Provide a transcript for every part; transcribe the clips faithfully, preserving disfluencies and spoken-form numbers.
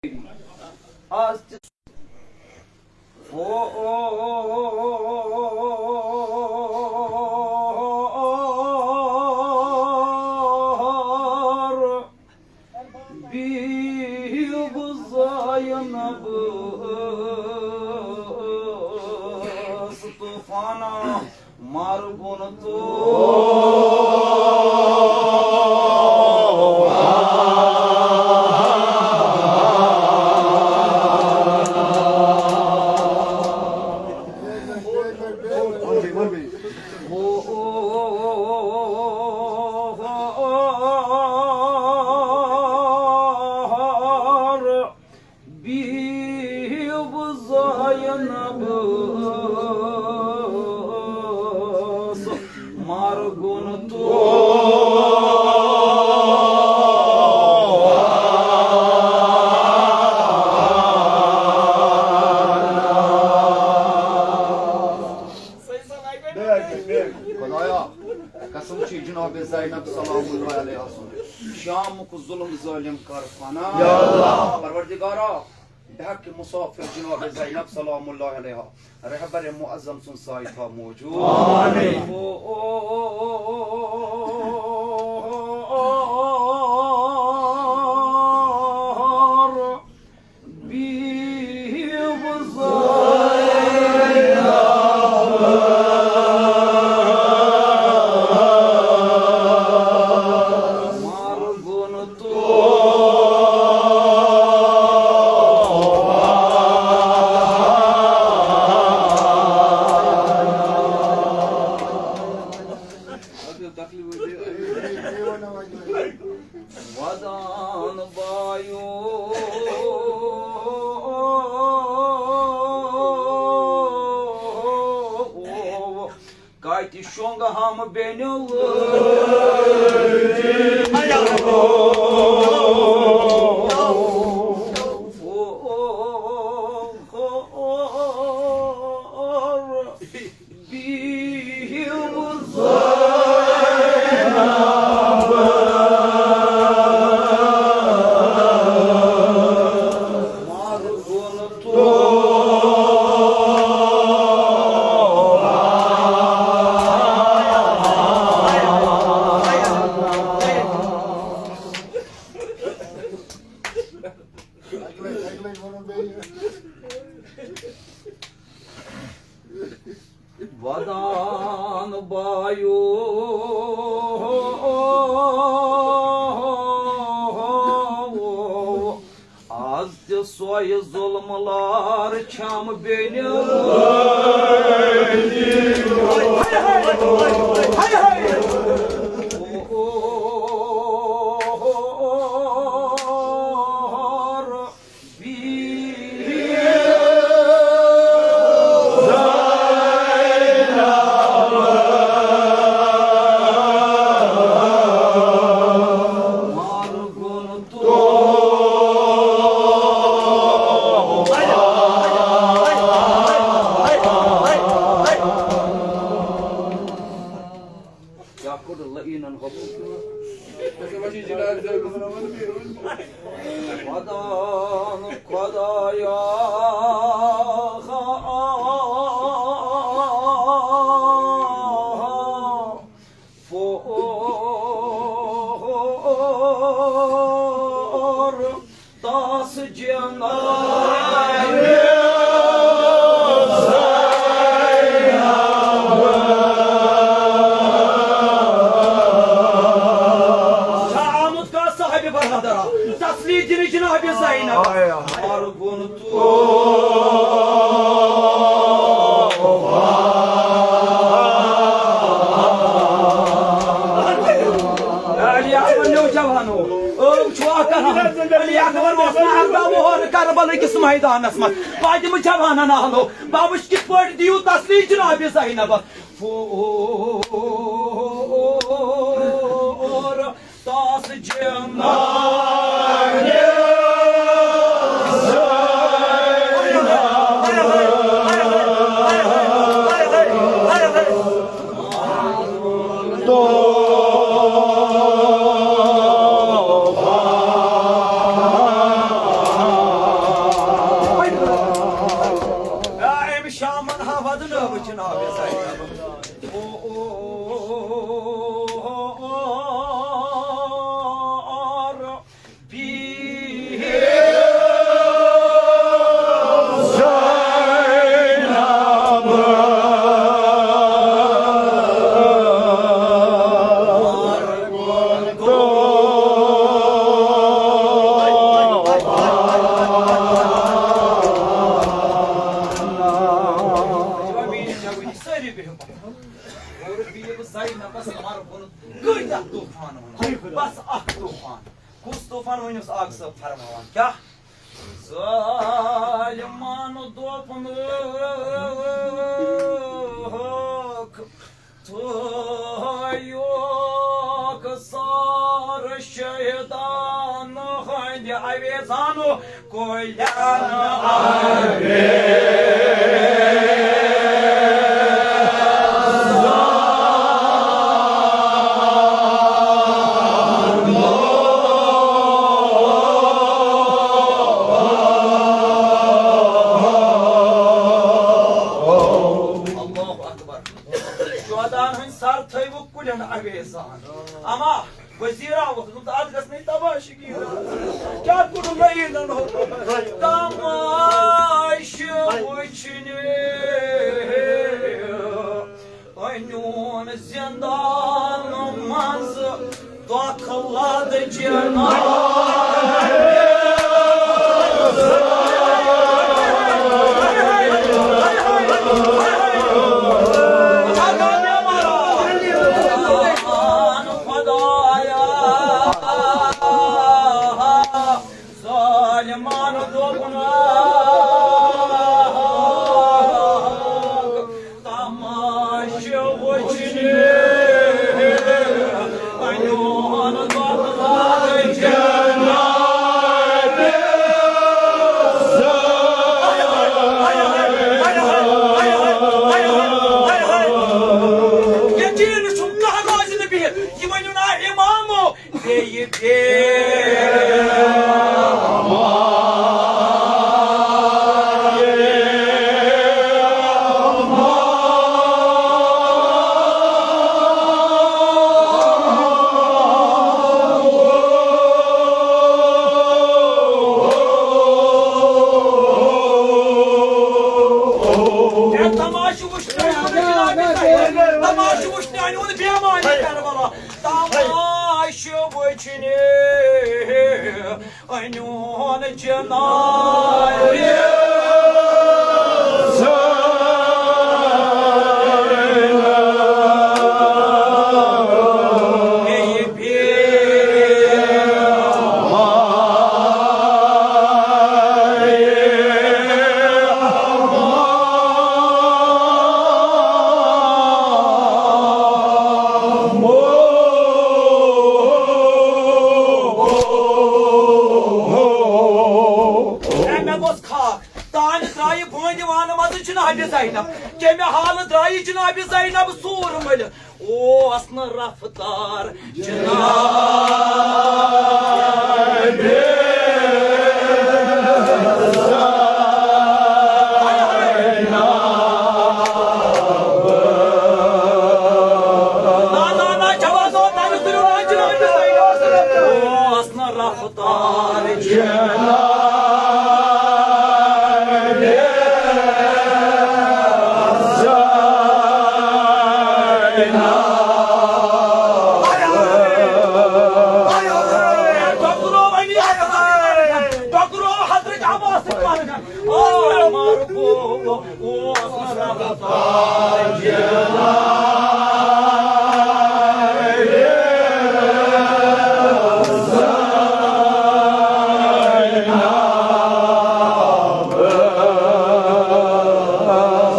آز تہِ فور بیٖب زینب ٲس طوفانہ مرگُن تو۔ بیٖب زینب ٲس مرگُن تو۔ خدایا، قسم چھی جناب زینب سلام اللہ علیہا سُنٛد شامُک ظلم ظٲلم کر فنا۔ یا اللہ۔ پروردگارا، بحق مسافر جناب زینب سلام اللہ علیہا، رہبر معظم سُنٛد سایہِ تھاو موجود۔ آمین۔ بیٖب زینب مرگُن تو۔ ودان بایو، کتہِ شۄنٛگہٕ ہم بیٚنہِ لٲج۔ بیٖب زینب مرگُن تو۔ ودان بایو، آز تہِ سۄے ظلم لار چھم بیٚنہِ۔ کیٛاہ کوٚر لعیٖنن حُکُم؟ ودان خدایا۔ فور تاس جناب زینب۔ چھا آمُت کانٛہہ صاحب برادرا تسلی دِنہٕ جناب زینب؟ آیا۔ مرگُن تو۔ علی اکبر نوجوانو، أم چھُوا کران؟ علی اکبر اوس نہٕ ارداہ وُہُر کربلہٕ کِس میدانس منٛز۔ فاطمہ جوانن اہلو، بابٕچ کِتھ پٲٹھۍ دِیِو تسلی جناب زینبس؟ فور تاس جناب جناب زینب۔ او، او، او، او، او، او، او، او، سٲری بِہِو۔ اور بیٚیہِ بہٕ زینبس مَرٕ ووٚنُتھ، کۭتیٛاہ طوٗفان ووٚنُتھ؟ بس اکھ طوٗفان۔ کُس طوٗفان ؤنِو سا؟ آغا صٲب فرماوان کیٛاہ؟ ظالمان دوٚپنکھ، تھٲیوکھ سار شہیدان ہٕنٛدِ اویزانو کُلٮ۪ن اندر۔ اللہ اکبر۔ شہداہن ہٕنٛدۍ سر تھٲوِکھ کُلٮ۪ن اویزان۔ اما وزیر آوُکھ، دوٚپُن، "اَتھ گژھِ نہٕ تماشہٕ گیٖرا۔ کیٛاہ کوٚرُن لعیٖنن ہُہ تماشہٕ وٕچھنہِ؟ أنیوٗن زِندان منٛز دۄکھ لد جناب۔" خدایا، ظالمان دوٚپنکھ، تماشہٕ وٕچھنہِ أنیوٗن دۄکھ لد جناب۔ یقیٖن چھُم کانٛہہ روزِ نہٕ بِہِتھ، یہِ ؤنِو نا اِمامو۔ بیٚیہِ بیٚیہِ۔ ہے، تماشہٕ وٕچھنہِ، تماشہٕ وٕچھنہِ اَنیوٗن بے ایمانہِ کربلا۔ تماشہٕ وٕچھنہِ أنیوٗن جناب۔ ہے، مےٚ گوٚژھ خاک۔ تانۍ درٛایہِ بٲنٛدِ وانہٕ منٛزٕ جناب زینب۔ کَمہِ حالہٕ درٛایہِ جناب زینب سوٗر مٔلِتھ؟ اوس نہٕ رفتار جناب۔ نا، نا، نا، جوانو، تَمہِ سۭتۍ اوس جناب زینب۔ اوس نہٕ رفتار جناب۔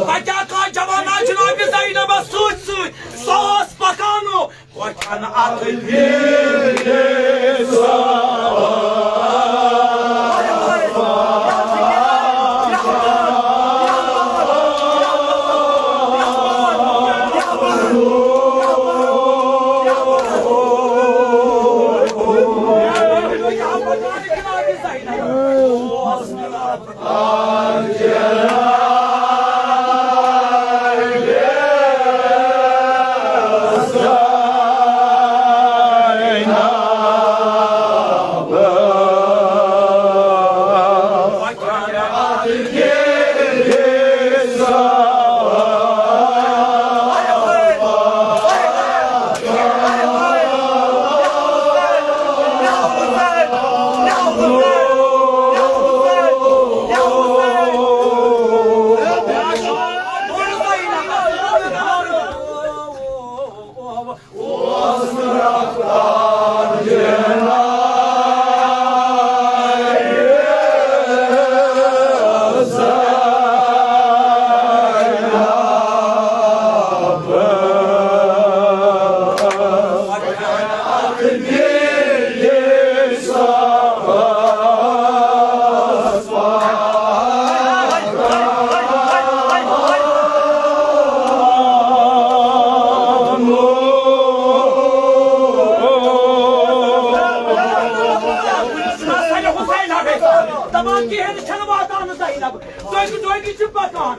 پتہ کانٛہہ جوانا جناب زینبس سۭتۍ سۭتۍ سُہ اوس پکان، وۄتھان اتھ دِل۔ کِہیٖنۍ چھَنہٕ واتان زینب۔ دوٚگہِ دوٚگہِ چھِ پَکان۔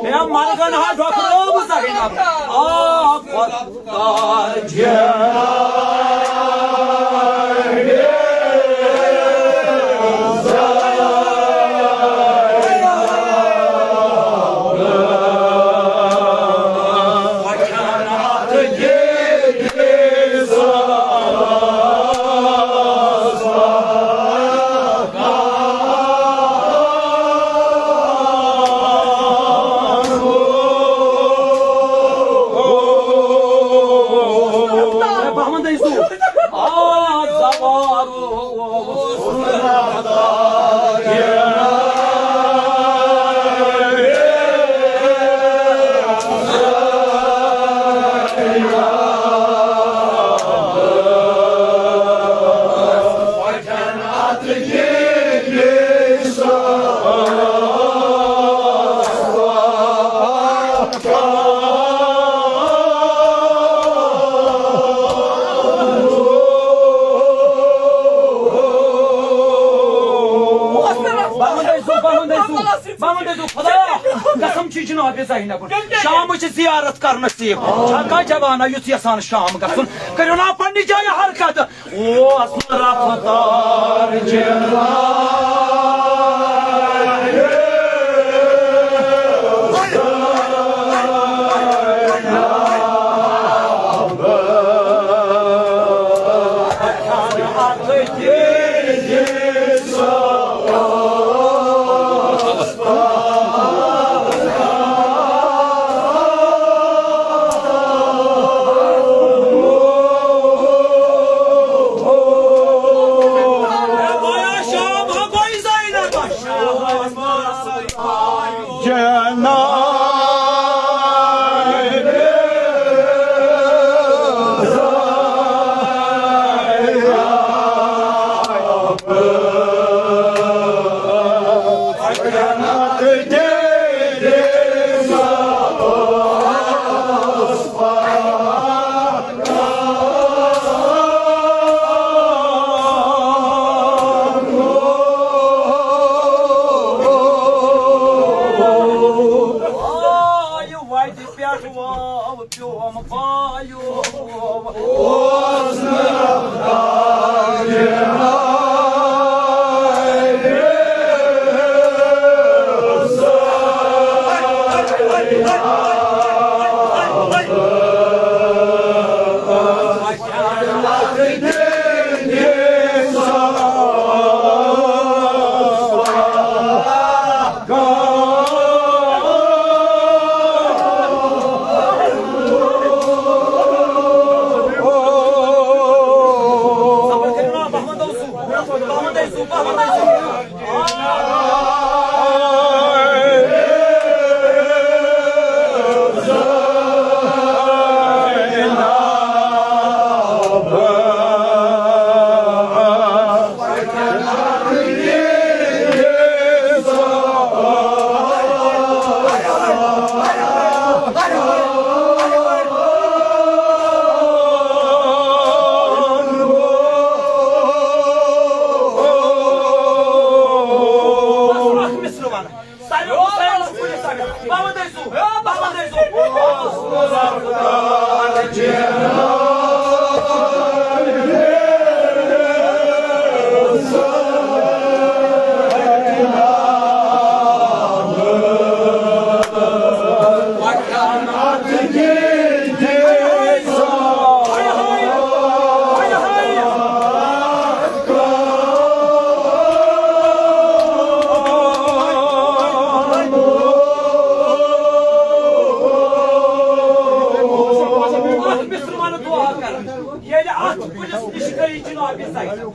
ہے مرگن ہا ڈۄکھرٲو زینب۔ آ، خۄدایا۔ بہمن دٔسۍ سُہ۔ آ، زوال۔ قسم چھِ جناب زینب، شام چھِ زیارت کرنس یِم۔ چھا کانٛہہ جوانا یُس یژھان شام گژھُن؟ کٔرِو نا پننہِ جایہِ حرکت۔ اوس نہٕ رفتار جناب۔ پٮ۪ٹھ واو پیوم پایو۔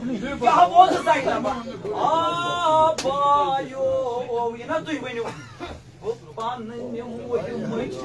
کیٛاہ ووت زینبَس؟ آ، بایو، یہِ نہ تُہۍ ؤنِو۔ بہٕ پَنٕنہِ مُہِمٕچ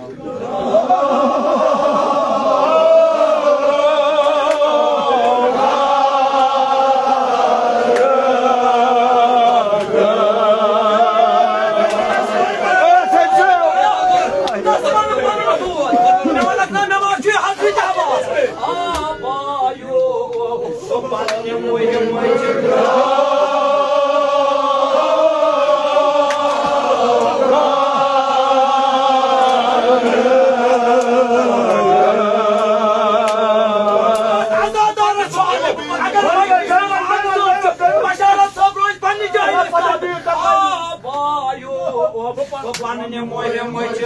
پننہِ مُہِمٕچ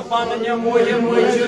پننہِ مُہِمٕچ